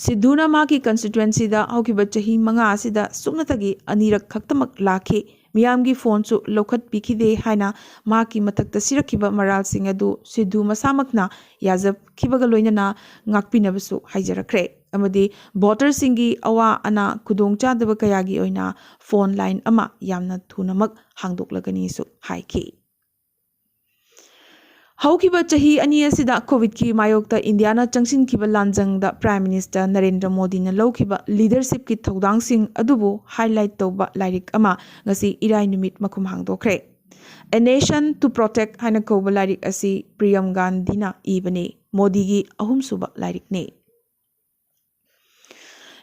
ꯁꯤꯙꯨꯅ ꯃꯍꯥꯛꯀꯤ ꯀꯟꯁꯇꯤꯇ꯭ꯋꯦꯟꯁꯤꯗ ꯍꯧꯈꯤꯕ ꯆꯍꯤ ꯃꯉꯥ ꯑꯁꯤꯗ ꯁꯨꯞꯅꯇꯒꯤ ꯑꯅꯤꯔꯛ ꯈꯛꯇꯃꯛ ꯂꯥꯛꯈꯤ꯫ ꯃꯤꯌꯥꯝꯒꯤ ꯐꯣꯟꯁꯨ ꯂꯧꯈꯠꯄꯤꯈꯤꯗꯦ ꯍꯥꯏꯅ ꯃꯍꯥꯛꯀꯤ ꯃꯊꯛꯇ ꯁꯤꯔꯛꯈꯤꯕ ꯃꯔꯥꯜꯁꯤꯡ ꯑꯗꯨ ꯁꯤꯙꯨ ꯃꯁꯥꯃꯛꯅ ꯌꯥꯖꯈꯤꯕꯒ ꯂꯣꯏꯅꯅ ꯉꯥꯛꯄꯤꯅꯕꯁꯨ ꯍꯥꯏꯖꯔꯛꯈ꯭ꯔꯦ꯫ ꯑꯃꯗꯤ ꯚꯣꯇꯔꯁꯤꯡꯒꯤ ꯑꯋꯥ ꯑꯅꯥ ꯈꯨꯗꯣꯡꯆꯥꯗꯕ ꯀꯌꯥꯒꯤ ꯑꯣꯏꯅ ꯐꯣꯟ ꯂꯥꯏꯟ ꯑꯃ ꯌꯥꯝꯅ ꯊꯨꯅꯃꯛ ꯍꯥꯡꯗꯣꯛꯂꯒꯅꯤꯁꯨ ꯍꯥꯏꯈꯤ꯫ ꯍꯧꯈꯤꯕ ꯆꯍꯤ ꯑꯅꯤ ꯑꯁꯤꯗ ꯀꯣꯚꯤꯗꯀꯤ ꯃꯥꯌꯣꯛꯇ ꯏꯟꯗꯤꯌꯥꯅ ꯆꯪꯁꯤꯟꯈꯤꯕ ꯂꯥꯟꯖꯪꯗ ꯄ꯭ꯔꯥꯏꯝ ꯃꯤꯅꯤꯁꯇꯔ ꯅꯔꯦꯟꯗ꯭ꯔ ꯃꯣꯗꯤꯅ ꯂꯧꯈꯤꯕ ꯂꯤꯗꯔꯁꯤꯞꯀꯤ ꯊꯧꯗꯥꯡꯁꯤꯡ ꯑꯗꯨꯕꯨ ꯍꯥꯏꯂꯥꯏꯠ ꯇꯧꯕ ꯂꯥꯏꯔꯤꯛ ꯑꯃ ꯉꯁꯤ ꯏꯔꯥꯏ ꯅꯨꯃꯤꯠ ꯃꯈꯨꯝ ꯍꯥꯡꯗꯣꯛꯈ꯭ꯔꯦ꯫ A Nation to Protect ꯍꯥꯏꯅ ꯀꯧꯕ ꯂꯥꯏꯔꯤꯛ ꯑꯁꯤ ꯄ꯭ꯔꯤꯌꯝ ꯒꯥꯟꯙꯤꯅ ꯏꯕꯅꯤ꯫ ꯃꯣꯗꯤꯒꯤ ꯑꯍꯨꯝꯁꯨꯕ ꯂꯥꯏꯔꯤꯛꯅꯤ꯫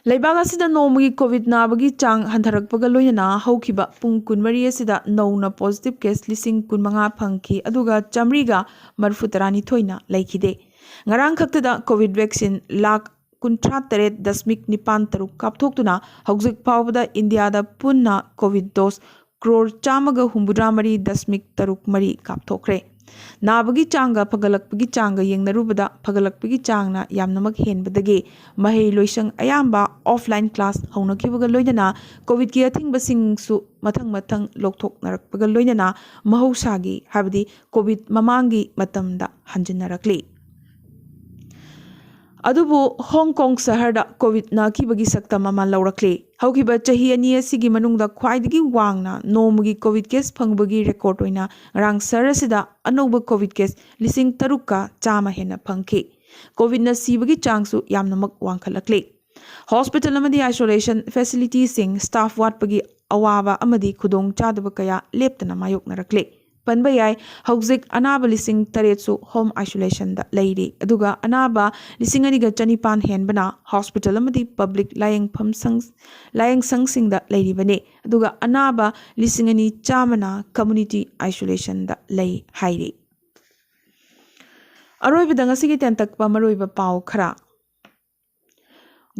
ꯂꯩꯕꯥꯛ ꯑꯁꯤꯗ ꯅꯣꯡꯃꯒꯤ ꯀꯣꯚꯤꯗ ꯅꯥꯕꯒꯤ ꯆꯥꯡ ꯍꯟꯊꯔꯛꯄꯒ ꯂꯣꯏꯅꯅ ꯍꯧꯈꯤꯕ ꯄꯨꯡ ꯀꯨꯟꯃꯔꯤ ꯑꯁꯤꯗ ꯅꯧꯅ ꯄꯣꯖꯤꯇꯤꯚ ꯀꯦꯁ ꯂꯤꯁꯤꯡ ꯀꯨꯟꯃꯉꯥ ꯐꯪꯈꯤ, ꯑꯗꯨꯒ ꯆꯥꯃꯔꯤꯒ ꯃꯔꯤꯐꯨ ꯇꯔꯥꯅꯤꯊꯣꯏꯅ ꯂꯩꯈꯤꯗꯦ꯫ ꯉꯔꯥꯡ ꯈꯛꯇꯗ ꯀꯣꯚꯤꯗ ꯚꯦꯛꯁꯤꯟ ꯂꯥꯈ ꯀꯨꯟꯊ꯭ꯔꯥ ꯇꯔꯦꯠ ꯗꯁꯃꯤꯛ ꯅꯤꯄꯥꯟ ꯇꯔꯨꯛ ꯀꯥꯞꯊꯣꯛꯇꯨꯅ ꯍꯧꯖꯤꯛ ꯐꯥꯎꯕꯗ ꯏꯟꯗꯤꯌꯥꯗ ꯄꯨꯟꯅ ꯀꯣꯚꯤꯗ ꯗꯣꯁ ꯀ꯭ꯔꯣꯔ ꯆꯥꯝꯃꯒ ꯍꯨꯝꯐꯨꯇꯔꯥ ꯃꯔꯤ ꯗꯁꯃꯤꯛ ꯇꯔꯨꯛ ꯃꯔꯤ ꯀꯥꯞꯊꯣꯛꯈ꯭ꯔꯦ꯫ ꯅꯥꯕꯒꯤ ꯆꯥꯡꯒ ꯐꯒꯠꯂꯛꯄꯒꯤ ꯆꯥꯡꯒ ꯌꯦꯡꯅꯔꯨꯕꯗ ꯐꯒꯠꯂꯛꯄꯒꯤ ꯆꯥꯡꯅ ꯌꯥꯝꯅꯃꯛ ꯍꯦꯟꯕꯗꯒꯤ ꯃꯍꯩ ꯂꯣꯏꯁꯪ ꯑꯌꯥꯝꯕ ꯑꯣꯐꯂꯥꯏꯟ ꯀ꯭ꯂꯥꯁ ꯍꯧꯅꯈꯤꯕꯒ ꯂꯣꯏꯅꯅ ꯀꯣꯚꯤꯗꯀꯤ ꯑꯊꯤꯡꯕꯁꯤꯡꯁꯨ ꯃꯊꯪ ꯃꯊꯪ ꯂꯧꯊꯣꯛꯅꯔꯛꯄꯒ ꯂꯣꯏꯅꯅ ꯃꯍꯧꯁꯥꯒꯤ, ꯍꯥꯏꯕꯗꯤ ꯀꯣꯚꯤꯗ ꯃꯃꯥꯡꯒꯤ ꯃꯇꯝꯗ ꯍꯟꯖꯤꯟꯅꯔꯛꯂꯤ꯫ ꯑꯗꯨꯕꯨ ꯍꯣꯡ ꯀꯣꯡ ꯁꯍꯔꯗ ꯀꯣꯚꯤꯗ ꯅꯥꯈꯤꯕꯒꯤ ꯁꯛꯇꯝ ꯑꯃ ꯂꯧꯔꯛꯂꯤ꯫ ꯍꯧꯈꯤꯕ ꯆꯍꯤ ꯑꯅꯤ ꯑꯁꯤꯒꯤ ꯃꯅꯨꯡꯗ ꯈ꯭ꯋꯥꯏꯗꯒꯤ ꯋꯥꯡꯅ ꯅꯣꯡꯃꯒꯤ ꯀꯣꯚꯤꯗ ꯀꯦꯁ ꯐꯪꯕꯒꯤ ꯔꯦꯀꯣꯔꯗ ꯑꯣꯏꯅ ꯉꯔꯥꯡ ꯁꯍꯔ ꯑꯁꯤꯗ ꯑꯅꯧꯕ ꯀꯣꯚꯤꯗ ꯀꯦꯁ ꯂꯤꯁꯤꯡ ꯇꯔꯨꯛꯀ ꯆꯥꯝꯃ ꯍꯦꯟꯅ ꯐꯪꯈꯤ꯫ ꯀꯣꯚꯤꯗꯅ ꯁꯤꯕꯒꯤ ꯆꯥꯡꯁꯨ ꯌꯥꯝꯅꯃꯛ ꯋꯥꯡꯈꯠꯂꯛꯂꯤ꯫ ꯍꯣꯁꯄꯤꯇꯥꯜ ꯑꯃꯗꯤ ꯑꯥꯏꯁꯣꯂꯦꯁꯟ ꯐꯦꯁꯤꯂꯤꯇꯤꯁꯤꯡ, ꯁ꯭ꯇꯥꯐ ꯋꯥꯠꯄꯒꯤ ꯑꯋꯥꯕ ꯑꯃꯗꯤ ꯈꯨꯗꯣꯡ ꯆꯥꯗꯕ ꯀꯌꯥ ꯂꯦꯞꯇꯅ ꯃꯥꯌꯣꯛꯅꯔꯛꯂꯤ꯫ ꯄꯟꯕ ꯌꯥꯏ, ꯍꯧꯖꯤꯛ ꯑꯅꯥꯕ ꯂꯤꯁꯤꯡ ꯇꯔꯦꯠꯁꯨ home isolation ꯗ ꯂꯩꯔꯤ, ꯑꯗꯨꯒ ꯑꯅꯥꯕ ꯂꯤꯁꯤꯡ ꯑꯅꯤꯒ ꯆꯅꯤꯄꯥꯟ ꯍꯦꯟꯕꯅ hospital ꯑꯃꯗꯤ public ꯂꯥꯌꯦꯡꯐꯝ ꯁꯪ-, ꯂꯥꯌꯦꯡꯁꯪꯁꯤꯡꯗ ꯂꯩꯔꯤꯕꯅꯤ, ꯑꯗꯨꯒ ꯑꯅꯥꯕ ꯂꯤꯁꯤꯡ ꯑꯅꯤ ꯆꯥꯝꯃꯅ community isolation ꯗ ꯂꯩ ꯍꯥꯏꯔꯤ꯫ ꯑꯔꯣꯏꯕꯗ ꯉꯁꯤꯒꯤ ꯇꯦꯟꯇꯛꯄ ꯃꯔꯨꯑꯣꯏꯕ ꯄꯥꯎ ꯈꯔ꯫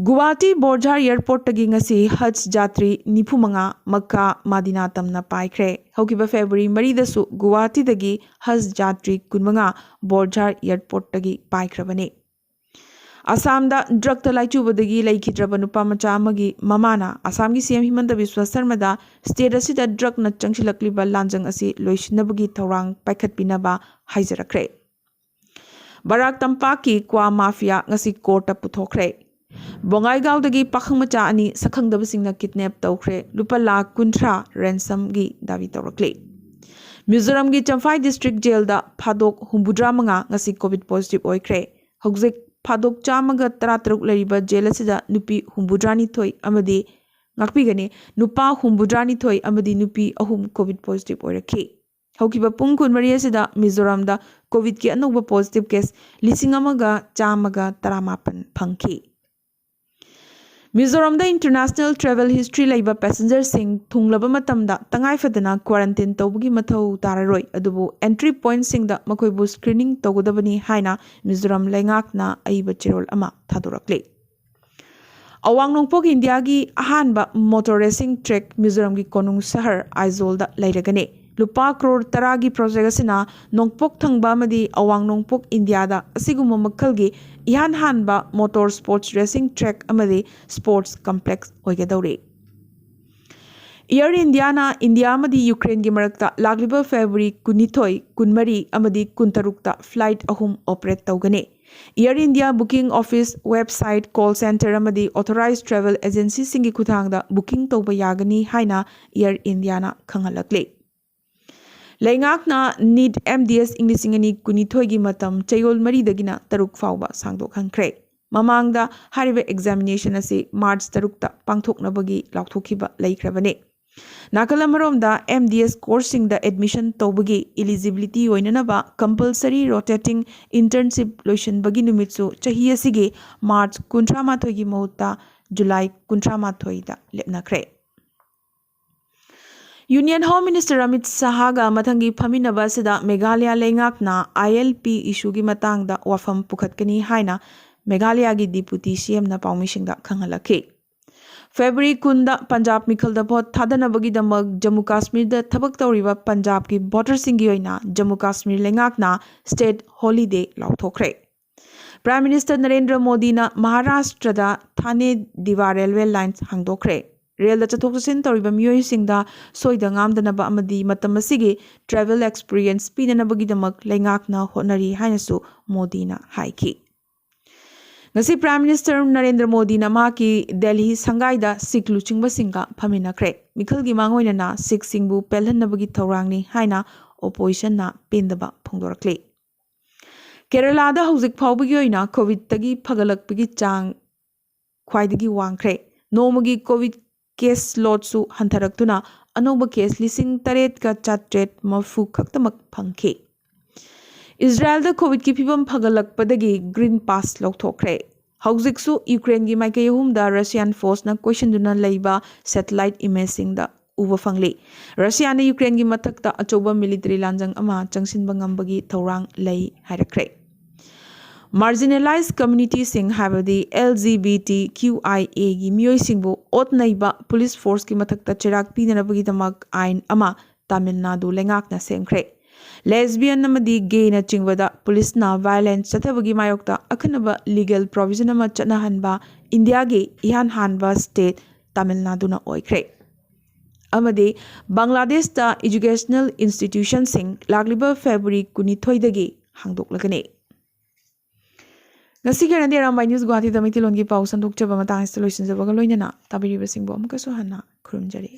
ꯒꯨꯋꯥꯍꯥꯇꯤ ꯕꯣꯔꯖꯥꯔ airport ꯇꯒꯤ ꯉꯁꯤ ꯍꯖ ꯖꯥꯇ꯭ꯔꯤ ꯅꯤꯐꯨ ꯃꯉꯥ ꯃꯛꯀꯥ ꯃꯗꯤꯅꯥ ꯇꯝꯅ ꯄꯥꯏꯈ꯭ꯔꯦ꯫ ꯍꯧꯈꯤꯕ February ꯃꯔꯤꯗꯁꯨ ꯒꯨꯋꯥꯍꯥꯇꯤꯗꯒꯤ ꯍꯖ ꯖꯥꯇ꯭ꯔꯤ ꯀꯨꯟꯃꯉꯥ ꯕꯣꯔꯖꯥꯔ airport ꯇꯒꯤ ꯄꯥꯏꯈ꯭ꯔꯕꯅꯤ꯫ ꯑꯁꯥꯝꯗ drug ꯇ ꯂꯥꯏꯆꯨꯕꯗꯒꯤ ꯂꯩꯈꯤꯗ꯭ꯔꯕ ꯅꯨꯄꯥ ꯃꯆꯥ ꯑꯃꯒꯤ ꯃꯃꯥꯅ ꯑꯁꯥꯝꯒꯤ C M ꯍꯤꯃꯟꯇ ꯕꯤꯁ꯭ꯋ ꯁꯔꯃꯗ state ꯑꯁꯤꯗ drug ꯅ ꯆꯪꯁꯤꯜꯂꯛꯂꯤꯕ ꯂꯥꯟꯖꯪ ꯑꯁꯤ ꯂꯣꯏꯁꯤꯟꯅꯕꯒꯤ ꯊꯧꯔꯥꯡ ꯄꯥꯏꯈꯠꯄꯤꯅꯕ ꯍꯥꯏꯖꯔꯛꯈ꯭ꯔꯦ꯫ ꯕꯔꯥꯛ ꯇꯝꯄꯥꯛꯀꯤ ꯀ꯭ꯋꯥ mafia ꯉꯁꯤ court ꯇ ꯄꯨꯊꯣꯛꯈ꯭ꯔꯦ꯫ ꯕꯣꯉꯥꯏꯒꯥꯎꯗꯒꯤ ꯄꯥꯈꯪ ꯃꯆꯥ ꯑꯅꯤ ꯁꯛꯈꯪꯗꯕꯁꯤꯡꯅ kidnap ꯇꯧꯈ꯭ꯔꯦ, ꯂꯨꯄꯥ ꯂꯥꯈ ꯀꯨꯟꯊ꯭ꯔꯥ ransom ꯒꯤ ꯗꯥꯕꯤ ꯇꯧꯔꯛꯂꯤ꯫ ꯃꯤꯖꯣꯔꯥꯝꯒꯤ ꯆꯝꯐꯥꯏ district jail ꯗ ꯐꯥꯗꯣꯛ ꯍꯨꯝꯐꯨꯇꯔꯥ ꯃꯉꯥ ꯉꯁꯤ COVID positive ꯑꯣꯏꯈ꯭ꯔꯦ꯫ ꯍꯧꯖꯤꯛ ꯐꯥꯗꯣꯛ ꯆꯥꯝꯃꯒ ꯇꯔꯥꯇꯔꯨꯛ ꯂꯩꯔꯤꯕ jail ꯑꯁꯤꯗ ꯅꯨꯄꯤ ꯍꯨꯝꯐꯨꯇꯔꯥꯅꯤꯊꯣꯏ ꯑꯃꯗꯤ, ꯉꯥꯛꯄꯤꯒꯅꯤ, ꯅꯨꯄꯥ ꯍꯨꯝꯐꯨꯇꯔꯥꯅꯤꯊꯣꯏ ꯑꯃꯗꯤ ꯅꯨꯄꯤ ꯑꯍꯨꯝ COVID positive ꯑꯣꯏꯔꯛꯈꯤ꯫ ꯍꯧꯈꯤꯕ ꯄꯨꯡ ꯀꯨꯟꯃꯔꯤ ꯑꯁꯤꯗ ꯃꯤꯖꯣꯔꯥꯝꯗ COVID ꯀꯤ ꯑꯅꯧꯕ positive case ꯂꯤꯁꯤꯡ ꯑꯃꯒ ꯆꯥꯝꯃꯒ ꯇꯔꯥꯃꯥꯄꯟ ꯐꯪꯈꯤ꯫ ꯃꯤꯖꯣꯔꯥꯝꯗ international travel history ꯂꯩꯕ passenger ꯁꯤꯡ ꯊꯨꯡꯂꯕ ꯃꯇꯝꯗ ꯇꯉꯥꯏ ꯐꯗꯅ quarantine ꯇꯧꯕꯒꯤ ꯃꯊꯧ ꯇꯥꯔꯔꯣꯏ, ꯑꯗꯨꯕꯨ entry point ꯁꯤꯡꯗ ꯃꯈꯣꯏꯕꯨ screening ꯇꯧꯒꯗꯕꯅꯤ ꯍꯥꯏꯅ ꯃꯤꯖꯣꯔꯥꯝ ꯂꯩꯉꯥꯛꯅ ꯑꯏꯕ ꯆꯦꯔꯣꯜ ꯑꯃ ꯊꯥꯗꯣꯔꯛꯂꯤ꯫ ꯑꯋꯥꯡ ꯅꯣꯡꯄꯣꯛ ꯏꯟꯗꯤꯌꯥꯒꯤ ꯑꯍꯥꯟꯕ motor racing track ꯃꯤꯖꯣꯔꯥꯝꯒꯤ ꯀꯣꯅꯨꯡ ꯁꯍꯔ ꯑꯥꯏꯖꯣꯜꯗ ꯂꯩꯔꯒꯅꯤ꯫ ꯂꯨꯄꯥ ꯀ꯭ꯔꯣꯔ ꯇꯔꯥꯒꯤ project ꯑꯁꯤꯅ ꯅꯣꯡꯄꯣꯛ ꯊꯪꯕ ꯑꯃꯗꯤ ꯑꯋꯥꯡ ꯅꯣꯡꯄꯣꯛ ꯏꯟꯗꯤꯌꯥꯗ ꯑꯁꯤꯒꯨꯝꯕ ꯃꯈꯜꯒꯤ ꯏꯍꯥꯟ ꯍꯥꯟꯕ motor sports racing track ꯑꯃꯗꯤ sports complex ꯑꯣꯏꯒꯗꯧꯔꯤ꯫ Air Indiaꯅ ꯏꯟꯗꯤꯌꯥ ꯑꯃꯗꯤ ꯌꯨꯀ꯭ꯔꯦꯟꯒꯤ ꯃꯔꯛꯇ ꯂꯥꯛꯂꯤꯕ February ꯀꯨꯟꯅꯤꯊꯣꯏ, ꯀꯨꯟꯃꯔꯤ ꯑꯃꯗꯤ ꯀꯨꯟꯇꯔꯨꯛꯇ flight ꯑꯍꯨꯝ operate ꯇꯧꯒꯅꯤ꯫ Air India booking office, website, call centre ꯑꯃꯗꯤ authorised travel agencyꯁꯤꯡꯒꯤ ꯈꯨꯠꯊꯥꯡꯗ booking ꯇꯧꯕ ꯌꯥꯒꯅꯤ ꯍꯥꯏꯅ Air Indiaꯅ ꯈꯪꯍꯜꯂꯛꯂꯤ꯫ ꯂꯩꯉꯥꯛꯅ NEET M D S ꯏꯪ ꯂꯤꯁꯤꯡ ꯑꯅꯤ ꯀꯨꯟꯅꯤꯊꯣꯏꯒꯤ ꯃꯇꯝ ꯆꯌꯣꯜ ꯃꯔꯤꯗꯒꯤꯅ ꯇꯔꯨꯛ ꯐꯥꯎꯕ ꯁꯥꯡꯗꯣꯛꯍꯟꯈ꯭ꯔꯦ꯫ ꯃꯃꯥꯡꯗ ꯍꯥꯏꯔꯤꯕ examination ꯑꯁꯤ March ꯇꯔꯨꯛꯇ ꯄꯥꯡꯊꯣꯛꯅꯕꯒꯤ ꯂꯥꯎꯊꯣꯛꯈꯤꯕ ꯂꯩꯈ꯭ꯔꯕꯅꯤ꯫ ꯅꯥꯀꯜ ꯑꯃꯔꯣꯝꯗ, M D S courseꯁꯤꯡꯗ admission ꯇꯧꯕꯒꯤ eligibility ꯑꯣꯏꯅꯅꯕ compulsory rotating internship ꯂꯣꯏꯁꯤꯟꯕꯒꯤ ꯅꯨꯃꯤꯠꯁꯨ ꯆꯍꯤ ꯑꯁꯤꯒꯤ March ꯀꯨꯟꯊ꯭ꯔꯥ ꯃꯥꯊꯣꯏꯒꯤ ꯃꯍꯨꯠꯇ July ꯀꯨꯟꯊ꯭ꯔꯥ ꯃꯥꯊꯣꯏꯗ ꯂꯦꯞꯅꯈ꯭ꯔꯦ꯫ Union Home Minister ꯑꯃꯤꯠ ꯁꯍꯥꯒ ꯃꯊꯪꯒꯤ ꯐꯝꯃꯤꯟꯅꯕ ꯑꯁꯤꯗ ꯃꯦꯘꯥꯂꯌꯥ ꯂꯩꯉꯥꯛꯅ I L P issueꯒꯤ ꯃꯇꯥꯡꯗ ꯋꯥꯐꯝ ꯄꯨꯈꯠꯀꯅꯤ ꯍꯥꯏꯅ ꯃꯦꯘꯥꯂꯌꯥꯒꯤ Deputy C Mꯅ ꯄꯥꯎꯃꯤꯁꯤꯡꯗ ꯈꯪꯍꯜꯂꯛꯈꯤ꯫ February ꯀꯨꯟꯗ ꯄꯟꯖꯥꯕ ꯃꯤꯈꯜꯗ ꯚꯣꯠ ꯊꯥꯗꯅꯕꯒꯤꯗꯃꯛ ꯖꯝꯃꯨ ꯀꯥꯁꯃꯤꯔꯗ ꯊꯕꯛ ꯇꯧꯔꯤꯕ ꯄꯟꯖꯥꯕꯀꯤ voterꯁꯤꯡꯒꯤ ꯑꯣꯏꯅ ꯖꯝꯃꯨ ꯀꯥꯁꯃꯤꯔ ꯂꯩꯉꯥꯛꯅ state holiday ꯂꯥꯎꯊꯣꯛꯈ꯭ꯔꯦ꯫ Prime Minister Narendra ꯃꯣꯗꯤꯅ ꯃꯍꯥꯔꯥꯁꯇ꯭ꯔꯗ ꯊꯥꯅꯦ ꯗꯤꯋꯥ railway line ꯍꯥꯡꯗꯣꯛꯈ꯭ꯔꯦ꯫ ꯔꯦꯜꯗ ꯆꯠꯊꯣꯛ ꯆꯠꯁꯤꯟ ꯇꯧꯔꯤꯕ ꯃꯤꯑꯣꯏꯁꯤꯡꯗ ꯁꯣꯏꯗ ꯉꯥꯝꯗꯅꯕ ꯑꯃꯗꯤ ꯃꯇꯝ ꯑꯁꯤꯒꯤ travel experience ꯄꯤꯅꯅꯕꯒꯤꯗꯃꯛ ꯂꯩꯉꯥꯛꯅ ꯍꯣꯠꯅꯔꯤ ꯍꯥꯏꯅꯁꯨ ꯃꯣꯗꯤꯅ ꯍꯥꯏꯈꯤ꯫ ꯉꯁꯤ Prime Minister ꯅꯔꯦꯟꯗ꯭ꯔ ꯃꯣꯗꯤꯅ ꯃꯍꯥꯛꯀꯤ ꯗꯦꯜꯍꯤ ꯁꯪꯒꯥꯏꯗ ꯁꯤꯈ ꯂꯨꯆꯤꯡꯕꯁꯤꯡꯒ ꯐꯝꯃꯤꯟꯅꯈ꯭ꯔꯦ꯫ ꯃꯤꯈꯜꯒꯤ ꯃꯥꯡꯑꯣꯏꯅꯅ ꯁꯤꯈꯁꯤꯡꯕꯨ ꯄꯦꯜꯍꯟꯅꯕꯒꯤ ꯊꯧꯔꯥꯡꯅꯤ ꯍꯥꯏꯅ oppositionꯅ ꯄꯦꯟꯗꯕ ꯐꯣꯡꯗꯣꯔꯛꯂꯤ꯫ ꯀꯦꯔꯂꯥꯗ ꯍꯧꯖꯤꯛ ꯐꯥꯎꯕꯒꯤ ꯑꯣꯏꯅ COVIDꯇꯒꯤ ꯐꯒꯠꯂꯛꯄꯒꯤ ꯆꯥꯡ ꯈ꯭ꯋꯥꯏꯗꯒꯤ ꯋꯥꯡꯈ꯭ꯔꯦ꯫ ꯅꯣꯡꯃꯒꯤ COVID case loadꯁꯨ ꯍꯟꯊꯔꯛꯇꯨꯅ ꯑꯅꯧꯕ case ꯂꯤꯁꯤꯡ ꯇꯔꯦꯠꯀ ꯆꯥꯇ꯭ꯔꯦꯠ ꯃꯔꯤꯐꯨ ꯈꯛꯇꯃꯛ ꯐꯪꯈꯤ꯫ ꯏꯖꯔꯥꯌꯦꯜꯗ COVIDꯀꯤ ꯐꯤꯕꯝ ꯐꯒꯠꯂꯛꯄꯗꯒꯤ green pass ꯂꯧꯊꯣꯛꯈ꯭ꯔꯦ꯫ ꯍꯧꯖꯤꯛꯁꯨ ꯌꯨꯀ꯭ꯔꯦꯟꯒꯤ ꯃꯥꯏꯀꯩ ꯑꯍꯨꯝꯗ Russian forceꯅ ꯀꯣꯏꯁꯤꯟꯗꯨꯅ ꯂꯩꯕ satellite imageꯁꯤꯡꯗ ꯎꯕ ꯐꯪꯂꯤ꯫ ꯔꯁꯤꯌꯥꯅ ꯌꯨꯀ꯭ꯔꯦꯟꯒꯤ ꯃꯊꯛꯇ ꯑꯆꯧꯕ military ꯂꯥꯟꯖꯪ ꯑꯃ ꯆꯪꯁꯤꯟꯕ ꯉꯝꯕꯒꯤ ꯊꯧꯔꯥꯡ ꯂꯩ ꯍꯥꯏꯔꯛꯈ꯭ꯔꯦ꯫ Marginalized communityꯁꯤꯡ, ꯍꯥꯏꯕꯗꯤ L G B T Q I Aꯒꯤ ꯃꯤꯑꯣꯏꯁꯤꯡꯕꯨ ꯑꯣꯠ ꯅꯩꯕ police forceꯀꯤ ꯃꯊꯛꯇ ꯆꯩꯔꯥꯛ ꯄꯤꯅꯅꯕꯒꯤꯗꯃꯛ ꯑꯥꯏꯟ ꯑꯃ ꯇꯥꯃꯤꯜ ꯅꯥꯗꯨ ꯂꯩꯉꯥꯛꯅ ꯁꯦꯝꯈ꯭ꯔꯦ꯫ Lesbian ꯑꯃꯗꯤ gayꯅ ꯆꯤꯡꯕꯗ policeꯅ violence ꯆꯠꯊꯕꯒꯤ ꯃꯥꯌꯣꯛꯇ ꯑꯈꯟꯅꯕ legal provision ꯑꯃ ꯆꯠꯅꯍꯟꯕ ꯏꯟꯗꯤꯌꯥꯒꯤ ꯏꯍꯥꯟ ꯍꯥꯟꯕ state ꯇꯥꯃꯤꯜ ꯅꯥꯗꯨꯅ ꯑꯣꯏꯈ꯭ꯔꯦ꯫ ꯑꯃꯗꯤ ꯕꯪꯒ꯭ꯂꯥꯗꯦꯁꯇ educational institutionꯁꯤꯡ ꯂꯥꯛꯂꯤꯕ February ꯀꯨꯟꯅꯤꯊꯣꯏꯗꯒꯤ ꯍꯥꯡꯗꯣꯛꯂꯒꯅꯤ꯫ ꯉꯁꯤꯒꯤ ꯑꯣꯏꯅꯗꯤ ꯑꯔꯥꯝꯕꯥꯏ News ꯒꯨꯋꯥꯍꯥꯇꯤꯗ ꯃꯩꯇꯩꯂꯣꯟꯒꯤ ꯄꯥꯎ ꯁꯟꯗꯣꯛꯆꯕ ꯃꯇꯥꯡ ꯑꯁꯤꯗ ꯂꯣꯏꯁꯤꯟꯖꯕꯒ ꯂꯣꯏꯅꯅ ꯇꯥꯕꯤꯔꯤꯕꯁꯤꯡꯕꯨ ꯑꯃꯨꯛꯀꯁꯨ ꯍꯟꯅ ꯈꯨꯔꯨꯝꯖꯔꯤ꯫